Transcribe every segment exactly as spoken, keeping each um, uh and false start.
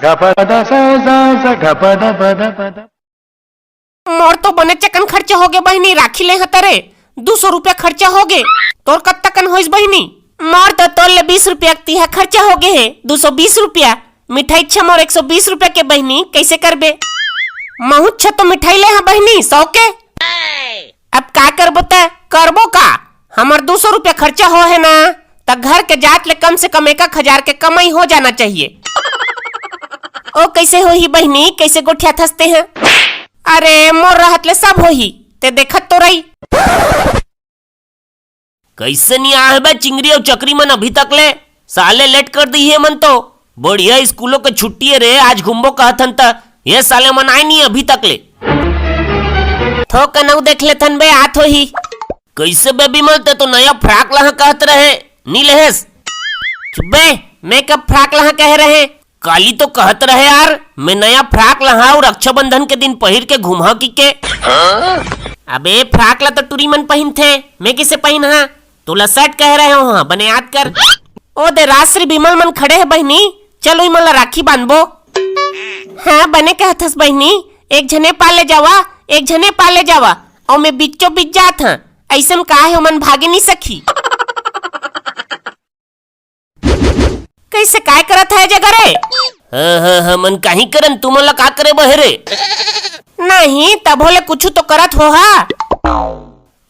मोर तो बने चकन खर्चा होगे बहिनी, राखी ले हतरे दू सौ रुपया खर्चा होगे। तोर कत्ता कन होइस बहिनी? मोर तो तोर ले बीस रुपया तिहा खर्चा होगे हे, दू सौ बीस रुपया। मिठाई छ मोर एक सौ बीस रुपया के बहिनी, कैसे करबे? महूँ छ तो मिठाई ले हा बहिनी, सौ के। अब का करबो त? करबो का? हमर दू सौ रुपया खर्चा हो हे ना, त घर के जात ले कम से कम एक एक हजार के कमाई हो जाना चाहिए। ओ कैसे होही बहिनी, कैसे गोठियाथस तेहा? अरे मोर रहत ले सब होही, ते देखत तो रही। कैसे नी आए बे चिंगरी अउ चकरी मन अभी तक ले? साले लेट कर दी हे मन तो। बढ़िया स्कूलों के छुट्टी हे रे, आज घूमबो कहत हन त ये साले मन आए नी अभी तक ले। थो कनऊ देख लेथन बे, आत होही। कैसे बे बिमल, ते तो नया फ्राक लहा कहत रहे, नी लेहेस? चुप बे, मैं कब फ्राक लहा कहे रहे? काली तो कहत रहे यार, मैं नया फ्राक लहा अउ रक्षाबंधन के दिन पहिर के घूमहा किके। अबे फ्राक ला तो टुरी मन पहिनथे, मैं किसे पहिनहा? तोला शर्ट कहे रहे हो, हाँ, बने याद कर। ओ दे राजश्री बिमल मन खड़े हे बहिनी, चल उही मन ला राखी बांधबो। हाँ, बने कहथस बहिनी, एक झने पा ले जावा, एक झने पा ले जावा, अउ मैं बिच्चो बिच जात हाँ, अइसन का हे ओमन भागे नी सकही। कैसे काय करत हे जगह रे? हाँ, हाँ, हाँ, मन काहीं करन, तुमन ला का करे बहे रे? नहीं, तभो ले कुछु तो करत होहा।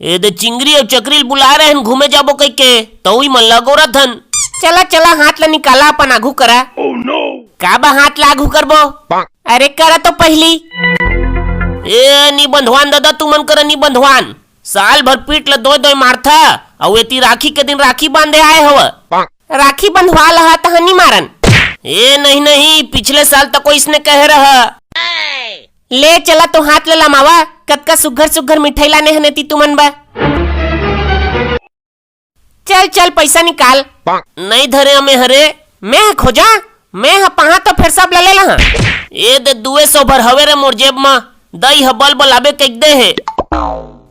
ए दे चिंगरी अउ चकरी ल बुला रहे हन, घूमे जाबो कहिके, तउई मन ला गोरत हन। चला, चला, हाथ ला निकाला, अपन आघू करा। का बा हाथ ला आघू करबो? अरे करा तो पहिली। ए, नी बंधवान दादा, तुमन करा नी बंधवान। साल भर पीठ ल दोय दोय मारथा, अउ एती राखी के दिन राखी बांधे आए हव। राखी बंधवा लहा तहां नी मारन। ए नहीं नहीं, पिछले साल तको इसने कहे रहा। ले चला तो हाथ ल लमावा, कतका सुग्घर सुग्घर मिठाई लाने हन एती तुमन बर। चल चल पैसा निकाल। नहीं धरे हमें हरे। मैं ह खोजा, मैं ह पाहा तो फेर सब ल ले लहा। ए दे दुए सौ भर हवे रे मोर जेब म, दई ह बल्ब लाबे कइक दे हे।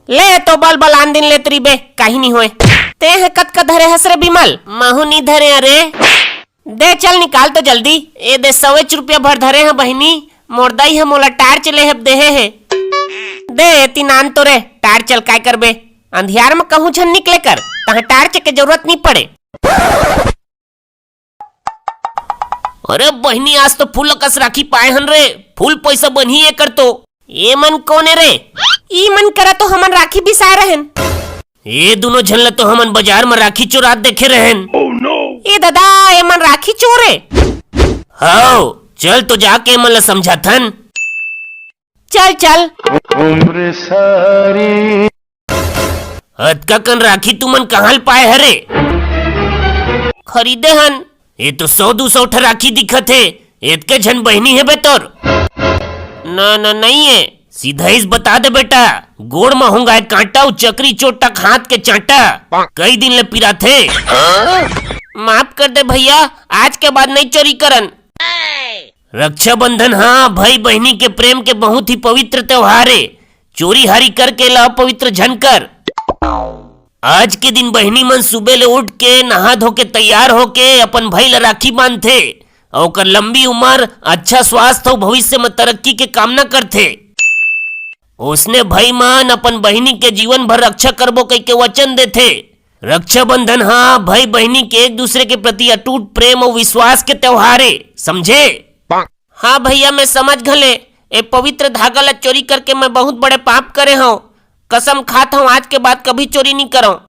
ले तो बल्ब लान दिन लेत रहिबे, काही नी होय। ते ह कतका धरे हस रे बिमल? महू नी धरे अरे। दे चल निकाल तो जल्दी। ए दे सवेच रुपया भर धरे ह बहिनी, मोर दई ह मोला टार्च लेहेब देहे हे। दे एती नान तो रे, टार्च ल काय करबे? अंधियार म कहूं झन निकले कर, तहां टार्च के जरूरत नी पड़े। अरे बहिनी, आज तो फूल कस राखी पाए हन रे, फूल पैसा बनही एकर तो। ए मन कोन ए रे? ई मन करा तो हमन राखी बिसाए रहन। ए दुनो झन ल तो हमन बाजार म राखी चोरात देखे रहन। ए ददा, ए मन राखी चोर ए। हव, चल तो जाके ए मन ल समझाथन। चल चल। अतका कन राखी तुमन कहाँ ल पाए हरे? खरीदे हन। ए तो सौ दू सौ ठा राखी दिखत हे। एतके झन बहिनी हे बे तोर? ना ना, नहीं हे। सीधा इस बता दे बेटा, गोड़ म होंगा एक कांटा, उ चकरी चोट तक हाथ के चांटा। कई दिन ले पिराथे। माफ कर दे भैया, आज के बाद नहीं चोरी करन। रक्षाबंधन हा भाई बहिनी के प्रेम के बहुत ही पवित्र त्योहार हे। चोरी हारी करके ला अपवित्र झन कर। आज के दिन बहिनी मन सुबह ले उठ के नहा धो के तैयार होके अपन भाई ला राखी बांधथे अउ ओकर लंबी उम्र, अच्छा स्वास्थ्य अउ भविष्य म तरक्की के कामना करथे। ओसने भाई मन अपन बहिनी के जीवन भर रक्षा करबो कहिके वचन देथे। रक्षाबंधन हा भाई बहिनी के एक दूसरे के प्रति अटूट प्रेम अउ विश्वास के त्योहार हे, समझे? हाँ भैया, मैं समझ घले। ए पवित्र धागा ला चोरी करके मैं बहुत बड़े पाप करे हव। कसम खात हव, आज के बाद कभी चोरी नी करव।